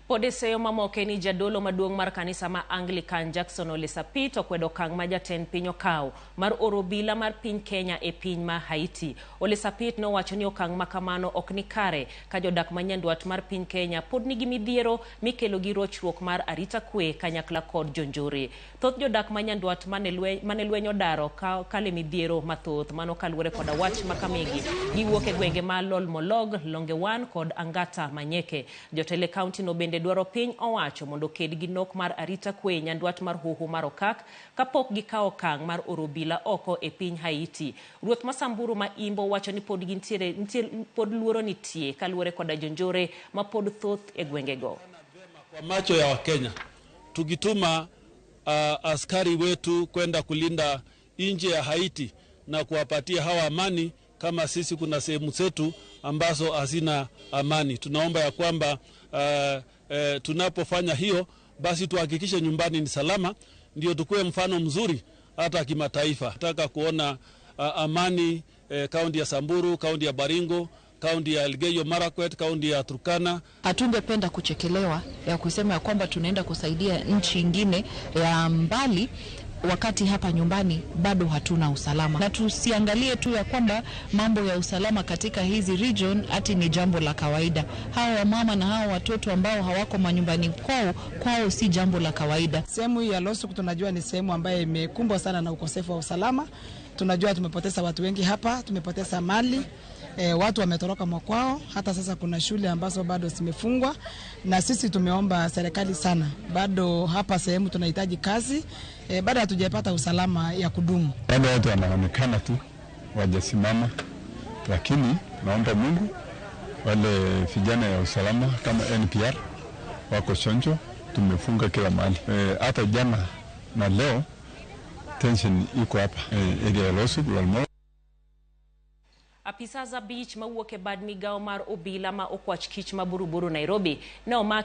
Pod e seyo mamoko en ni jadolo maduong' mar kanisa ma Anglican Jackson Ole Sapit okwedo okang' ma jatend piny okawo mar oro obila mar piny Kenya e piny ma Haiti. Ole Sapit nowacho ni okang' ma kamano ok ni kare ka jodak ma nyandwat mar piny Kenya pod nigi midhiero mikelo gi rochruok mar arita kwe kanyakla kod jonjore. Thoth jodak ma nyandwat mane lweny odaro kale midhiero mathoth mano kaluwore koda wach ma kamigi giwuok e gwenge ma Lolmolog, Longewan kod Angata Manyeke. Jotelo e kaunti no bende dwaro piny owacho mondo oked gi nok mar arita kwe nyandwat mar hoho mar Okak kapok gikawo okang' mar oro obila oko e piny Haiti. Ruoth ma Samburu ma Imbo wacho ni pod gintiere nitie pod luoro nitie kaluwore koda jonjore ma pod thoth e gwengego. Kwa macho ya Wakenya tukituma askari wetu kwenda kulinda nje ya Haiti na kuwapatia hawa amani, kama sisi kuna sehemu zetu ambazo hazina amani. Tunaomba ya kwamba tunapofanya hiyo basi tuhakikishe nyumbani ni salama, ndio tukue mfano mzuri hata kimataifa. Nataka kuona amani kaunti ya Samburu, kaunti ya Baringo, kaunti ya Elgeyo Marakwet, kaunti ya Turkana. Hatungependa kuchekelewa ya kusema ya kwamba tunaenda kusaidia nchi ingine ya mbali wakati hapa nyumbani bado hatuna usalama, na tusiangalie tu ya kwamba mambo ya usalama katika hizi region ati ni jambo la kawaida. Hawa wamama na hawa watoto ambao hawako manyumbani kwao, kwao si jambo la kawaida. Sehemu hii ya Losuk tunajua ni sehemu ambayo imekumbwa sana na ukosefu wa usalama. Tunajua tumepoteza watu wengi hapa, tumepoteza mali. Watu wametoroka mwakwao. Hata sasa kuna shule ambazo bado zimefungwa, na sisi tumeomba serikali sana, bado hapa sehemu tunahitaji kazi. Bado hatujapata usalama ya kudumu. Bado watu wanaonekana tu wajasimama, lakini naomba Mungu wale vijana ya usalama kama NPR wako chonjo, tumefunga kila mahali. Hata jana na leo tension iko hapa area ya Losuk, Lolmolo. Apisas 5 mawuok e bad migawo mar obila ma okwach kich ma Buruburu Nairobi ne omak.